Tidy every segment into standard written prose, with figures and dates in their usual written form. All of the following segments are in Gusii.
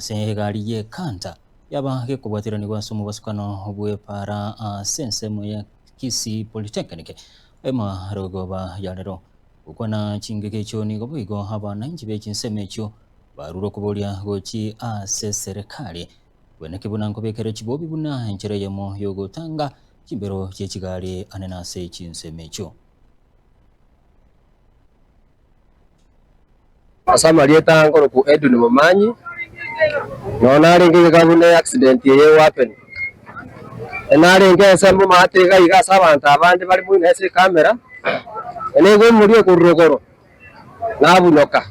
ase egari ye Canter yaba gekobwateranigwa ase omobasukano bw'epaara ase ensemo ya Kisii Polytechnic emarogoba ya rero. Gokwana chingaki echio nigo boigo abananchi be chinsemo echio barure okoboria gochia ase serikali Bweneke buna nkobekere chibobi buna enchera eyemo y'ogotanga chimbero chie chigari ane nase chinsemo echio. Ase amarieta nkorokwa Edwin Momanyi, nonya narenge iga buna eaccident eye egohappen, narenge ensemo maate iga iga ase abanto abande bare moino ase ecamera, naigwa omorio okorwa rogoro, nabunyoka.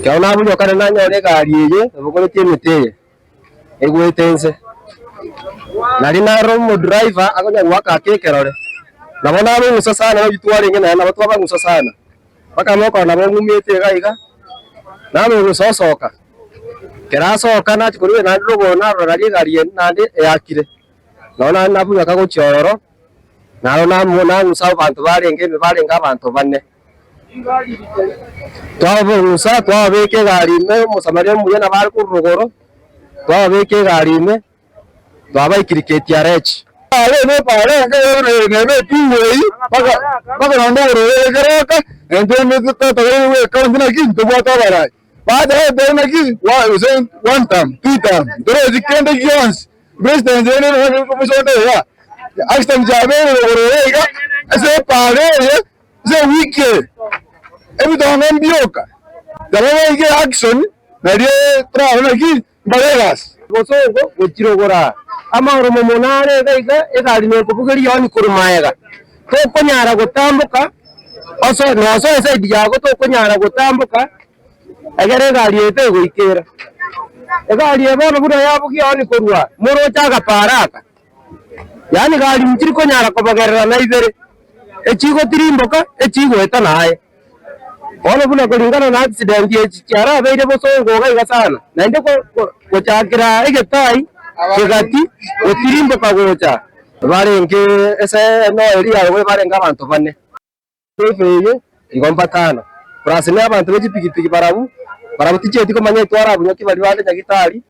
Ekero nabunyoka naende nanyora egari eye ebogoretie emete eye, egwete inse. Nario narora omodriver akonya goaka ake ekerore, nabo nabang'usa sana nabio twarenge naye nabo twabang'usa sana, mpaka mokora nabo ng'umete iga iga, nabang'usa osoka, ekero asoka nachia korwa naende rogoro narora nario egari ende naende eakire, nabo naende nabunyoka gochia ororo. Naro nang'usa abanto barenge ime barenge abanto bane. Twabang'usa twababeka egari ime, Omosamaria omuya nabo are korwa rogoro, twababeka egari ime, twabaikiri KTRH. Accident yabeire rogoro eye iga ase epaara eye ase ewiki eye, ebitonga mbioka, nabo baige action nario torarore naki mbare egasi. Bosongo gochia rogoro aa, amaoromo mono are iga iga, egari nekobugeria yaani korwa maega, tokonyara gotamboka oso nosoe eside yago tokonyara gotamboka. Ekero egari eye tegoikera, egari eye bono buna yabugia onye korwa moroche agapaara aka, yaani gari nchiri konyara kobogerera na ibere, echigotirimboka echigoeta naye. Bono buna koringana na accident echi chiarabeire bosongo iga iga sana, naende ko ko gochakera egetai kegati gotirimboka gocha. Barenge ase enoeri yaye barenge abanto bane. Efe eye igo mbatano, plus na abanto be chipigipigi barabwo, barabwo tichieti komanya etwara abunyoki baria bande nyagitari.